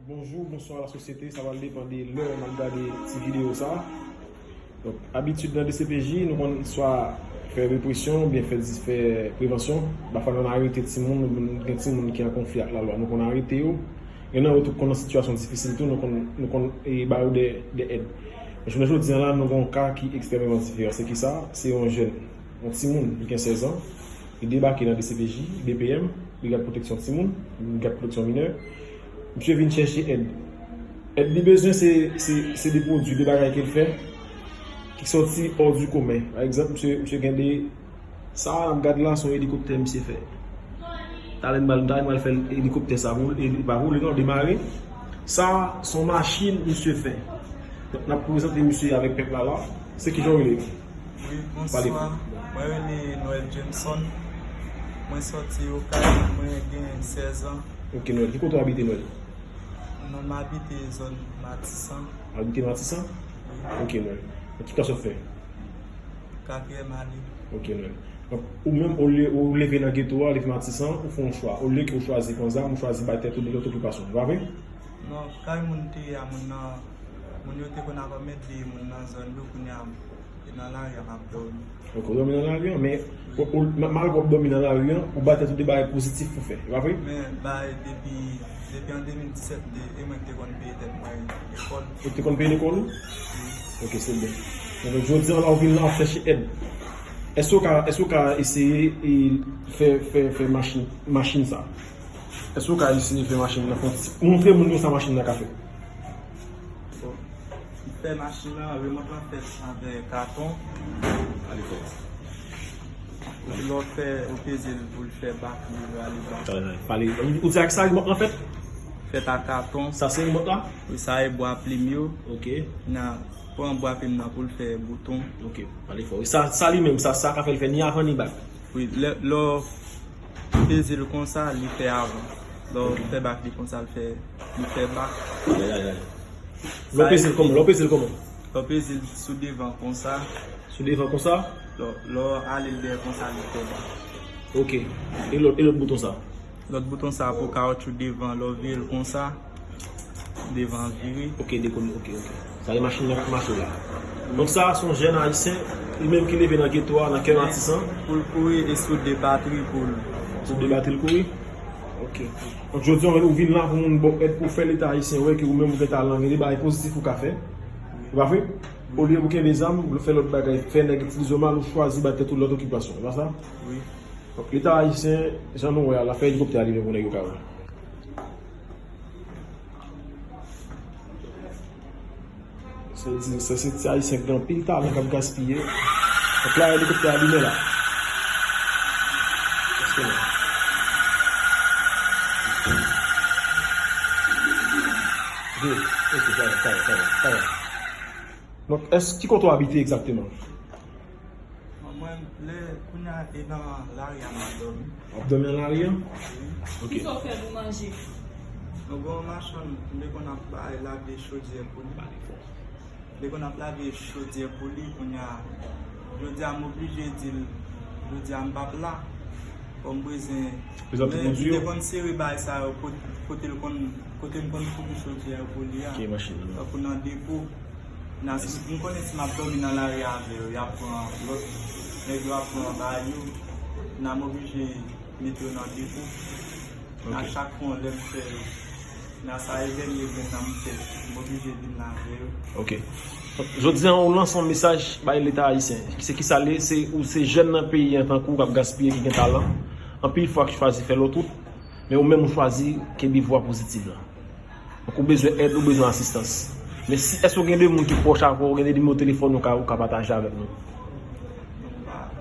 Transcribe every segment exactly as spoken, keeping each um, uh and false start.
Bonjou, bonswa lasosyete, sa pral depann de lè w ap gade ti videyo sa. Donk, abitid nan D C P J, nou konn swa fè represyon oubyen fè, fè prevansyon. Pafwa nou arete timoun, nou gen timoun ki an konfli ak lalwa, nou konn arete yo. Gen nan yo tou konn nan sitiyasyon difisil tou, nou konn, nou konn, e, ba yo de, de èd. Men jounen jodi a la, nou gen yon ka ki ekstrèmeman diferan. Se kisa? Se yon jèn, yon timoun, li gen sèz an, li debake nan D C P J, B P M, Brigad Pwoteksyon Timoun, Brigad Pwoteksyon Minè. Misye vin chèche èd. Èd li bezwen se, se, se de pwodui, de bagay ke l fè ki sòti hors du commun. Pa egzanp, misye, misye gen de, sa a n ap gad la, se yon elikoptè misye fè. Talè m pral, talè m pral fè elikoptè sa pou, e, pa vole non, demare. Sa a, se yon machin misye fè. Donk, n ap prezante misye avèk pèp la la. Se kijan w rele? Wi, pale. Bonswa. Mwen rele Noël Jameson. Mwen sòti Okay, mwen gen sèz an. Ok, Noël. Ki kote w abite, Noël? Non, m abite zòn Matisan. W abite Matisan? Wi. Ok, Noël. Ki klas w ap fè? Katriyèm ane. Ok, Noël. Donk, ou menm, ou le-, ou leve nan geto a, leve Matisan, ou fè yon chwa. Olye ke ou chwazi pran zam, ou chwazi bay tèt ou de lòt okipasyon. Se pa vre? Non, kay moun te ye a, moun nan, moun yo te konn ap anmède moun nan zòn yo, kounye a, e nan lari a m ap dòmi. Ok, ou dòmi nan lari a, men, ou, ou, ma-, malgre w ap dòmi nan lari a, ou bay tèt ou de bagay pozitif pou fè, e pa vre? Men, bay, depi, depi an de mil disèt, de, e mwen ki te konn peye tèt mwen lekòl. Ou te konn peye lekòl ou? Wi. Ok, se byen. Donk, jodi a la, ou vin la, w ap chèche èd. Èske w ka, èske w ka eseye, e, fè, fè, fè machin, machin sa? Èske w ka eseye fè machin nan fè yon ti, montre moun yo sa machin nan ka fè? Bon, m fè machin nan, remòt lan fèt avèk katon. Lè w fè, ou peze l pou l fè bak, li rale bak. Pale, ou di ak sa remòt lan fèt? Fèt ak katon. Sa se remòt la? Wi, sa e bwa plim yo. Ok. Nan pran bwa plim nan pou l fè bouton. Ok, pale fò. Sa, sa li menm, sa, sa ka fè l fè ni avan ni bak. Wi, lè, lè w peze l konsa, li fè avan. Lè w fè bak li konsa, l fè, li fè bak. Ay, ay, ay. Lè w peze l kòman? Lè w peze l kòman? Lè w peze l sou devan konsa. Sou devan konsa? Lè, lè w ale l dèyè konsa, li fè bak. Ok. E lòt, e lòt bouton sa? Lòt bouton sa pou kawotchou devan, lè w vire l konsa, devan vire. Ok, dekoule, ok, ok. Sa se machin nan k ap mache la. Donk sa a se yon jèn ayisyen, li menm ki leve nan geto a, nan kè Matisan. Pou l kouri e sou de batri pou l. Sou de batri l kouri? Ok. Donk jodi a, ou vin la pou moun ba w èd pou fè Leta ayisyen wè ke ou menm ou gen talan, gen de bagay pozitif ou ka fè. Se pa vre? Olye pou kenbe zam, ou fè lòt bagay, fè nèg itilize w mal, ou chwazi bay tèt ou lòt okipasyon. Se pa sa? Wi. Donk, Leta ayisyen, jan nou wè a, l ap fè elikoptè a rive pou nèg yo ka wè. Se di, se, se ti ayisyen ki gen anpil talan k ap gaspiye. Donk, la, elikoptè a limen la. Donk, èske, ki kote w abite egzakteman? Bon, mwen, lè, kounye a, e nan lari a m ap dòmi. W ap dòmi nan lari a? Wi. Ok. Kisa w fè pou manje? Mwen gen yon machann, m te konn ap bay lave chodyè pou li. M te konn ap lave chodyè pou li, kounye a, jodi a, m oblije di l, jodi a, m p ap la. Fò m bezwen, men m te konn sere bagay sa yo, kot-, kote l konn, kote m konn fouke chodyè yo pou li a. Tankou nan depo. Nan, si, m konnen si m ap dòmi nan lari avè yo, y ap pran lòt, nèg yo ap pran bagay yo, nan m oblije mete yo nan depo. Nan chak fwa lè m fè yo, nan sa e vènye vin nan m fè, m oblije vin la avè yo. Ok. Jodi a, ou lanse yon mesaj bay Leta ayisyen. Se kisa l ye? Se, ou se jèn nan peyi an tankou w k ap gaspiye, ki gen talan. Anpil fwa ki chwazi fè lòt wout, men ou menm ou chwazi kenbe vwa pozitif la. Donk, ou bezwen èd, ou bezwen asistans. Men si, èske w gen de moun ki pwòch avè w, ou gen de nimewo telefòn ou ka, ou ka pataje avèk nou?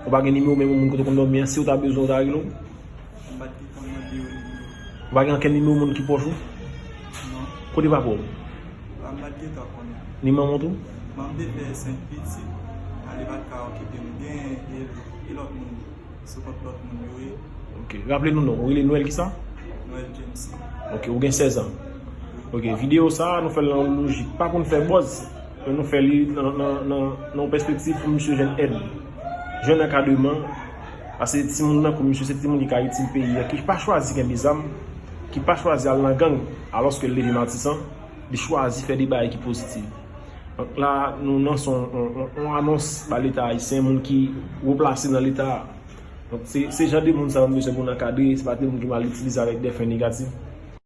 Ou pa gen nimewo menm moun kote w konn dòmi an, si w ta bezwen, ou ta rele w? M pa t gentan mande yo nimewo. Ou pa gen ankenn nimewo moun ki pwòch ou? Non. Kote papa w? M pa t gentan konnen. Ni manman w tou? Manman m te fè senk pitit, ale pa t ka okipe m. Gen e, e lòt moun. Sou kont lòt moun yo ye. Ok. Raple nou non. Ou rele Noël kisa? Noël James. Ok. Ou gen sèz an. Ok. Videyo sa a, nou fè l nan yon lojik. Pa konn fè buzz, men nou fè li nan, nan, nan, nan yon pèspektiv pou misye jwenn èd. Jwenn ankadreman. Paske timoun nan, kou misye, se timoun ki ka itil peyi a, ki pa chwazi kenbe zam. ki pa chwazi al nan gang, alòske l leve Matisan, li chwazi fè de bagay ki pozitiv. Donk la, nou lanse yon, yon, yon, yon anons ba Leta ayisyen, moun ki wo plase nan Leta a. Donk se, se jan de moun sa yo nou bezwen pou n ankadre, se pa de moun ki mal itilize avèk de fen negatif.